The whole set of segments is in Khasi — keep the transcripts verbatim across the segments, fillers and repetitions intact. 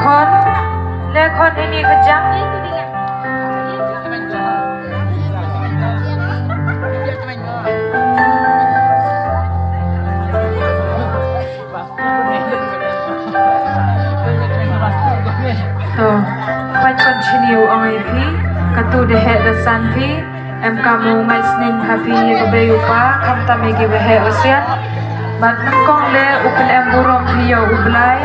Khun, le khun ini kejap. To, pynban continue ong ïa phi, katu da heh da san phi, em kam u ngeit sneng ha phi ïa ka bei u pa, khamtam ïa ki ba heh u sian. Bad nyngkong leh u pynem burom phi ïa u Blai,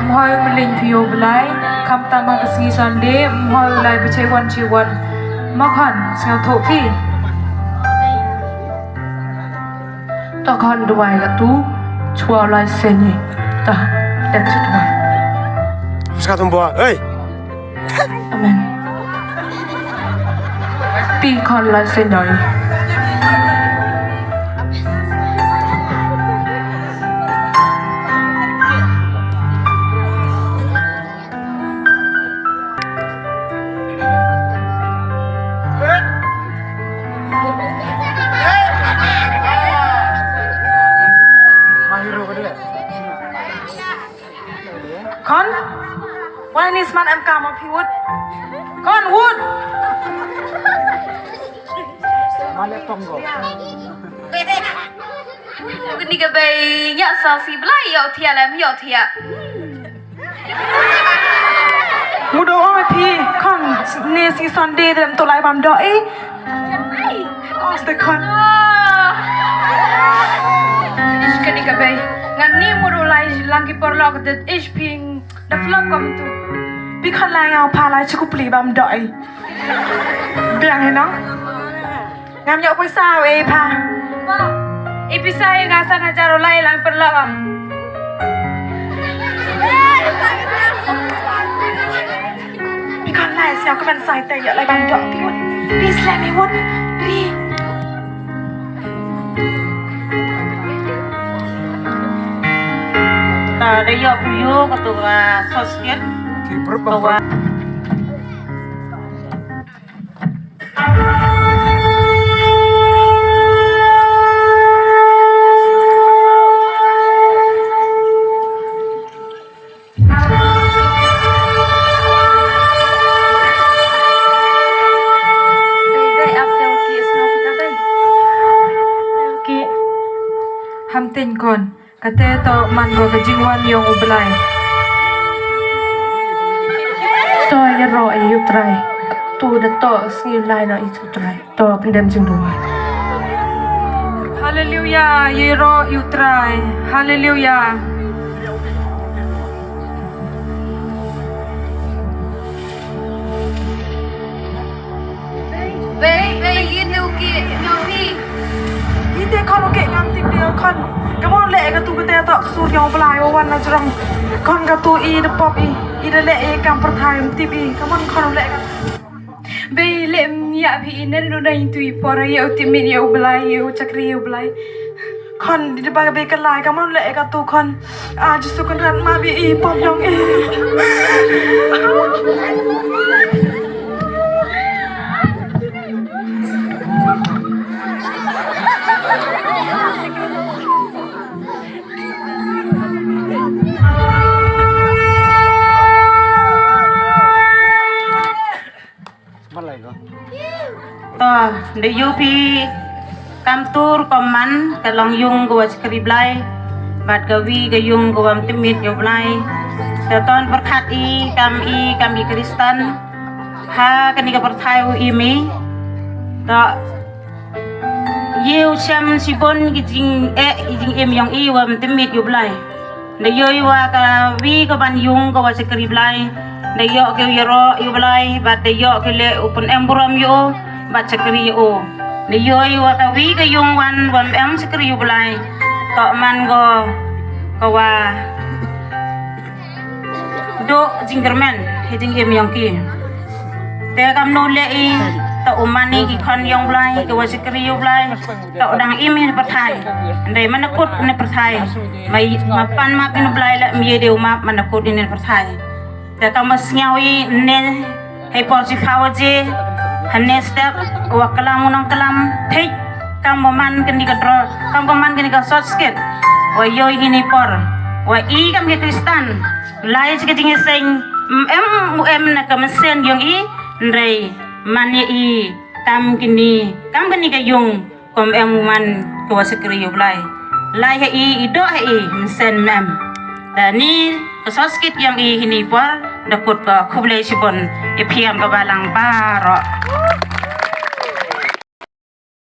ym hoi u mlien phi ïa u Blai, khamtam ha ka sngi Sunday, ym hoi u lai ba chei wan chei wan. Mo khun, sngewthuh phi. To khun duwai katu, chwa lai seni. Ta, dep chwa duwai. Ska tum bua, hey. Amen. Ti khun lai seni. Khun, wai ni sman em kam phi wut. Khun wut. Kini ka bei nya sa si Blai ïoh thiah lem ïoh thiah. Mudo ong phi khun ne si Sunday dem to lai bam do i. Os de khun. Ish kani ka bei. Ngan ni mudo lai lang ki por lok de ish ping da flop kom tu. Pi khun lai ngau pha lai chukup li bam do i. Biang he no. Ngam ïoh pisa wei pha. Ba. I pisa i nga san hajar u lai lang perlok ah. Pi khun lai siaw ka ban sai te ïoh lai bam dok pi wut. Pi slem i wut. Pi. Ta da ïoh pu ïoh ka tu ka sos kit. Ki perut bang. Ham tin kon. Kata to man ko ka jingwan ïong U Blai. To ïaroh ïa U Trai. To da to sngi lai no ïa U Trai. To pyndem jingduwai. Haleluya, ïaroh ïa U Trai. Haleluya. Bei, bei, ïa te u ki, ïa u ki. Ïa te khon u ki ngam tip de khon. Ka mon leh ka tu ka te to ka sur ïa U Blai u wan na jrong. Khon ka tu i da pop i, i da leh i kam pyrthai um tip i. Ka mon khon u leh ka. Bei leh ym ïa phi i nen u dang tu i por ïa u tip mit ïa U Blai, ïa u chakri ïa U Blai. Khon di ba ka bei ka lai ka mon leh ka tu khon. A Jisu Kynrad ma bi i pom yong i. To, da ïoh phi kam tur kam man ka long yung ka wa chakri Blai bad ka wi ka yung ka wa ym tip mit ïa U Blai. Te ton pyrkhat i kam i kam i Khristan ha kani ka pyrthai u im i. To ïa u shem shibun ki jingeh i jingim yong i wa ym tip mit ïa U Blai. Da ïoh i wa ka wi ka ban yung ka wa chakri Blai. Da ïoh ki ïaroh ïa U Blai bad da ïoh ki leh u pynem burom ïa u bad chakri ïa u. Da ïoh i wa ka wi ka yung wan wa ym em chakri ïa U Blai. To man ko ka wa duh jingkyrmen ha jingim yong ki. Te kamno leh i, to u man i ki khon yong Blai, ki wa chakri ïa U Blai, to u dang im ïa pyrthai. Ndei mana kut ïa pyrthai. Ma, ma pan map ïa Blai leh ym ïa de u map mana kut ïa pyrthai. Te kam ba sngew i ne hei por chi phawa je hane step wa klam u nong klam thik. kam ba man kane ka draw, kam ba man kane ka sot skit. Wa ïoh hi ni por, wa i kam ka Kristan, lai chi ka jingïaseng, em u em na ka mynsiem yong i, hynrei man ïa i kam kane, kam kane ka yung, kum em u man ka wa shakri ïa u Blai. Lai ha i, i doh ha i mynsiem em. Da ni ka sot skit yong i hi ni por, da kut ka khublei shibun ïa phi ïa ka balang baroh.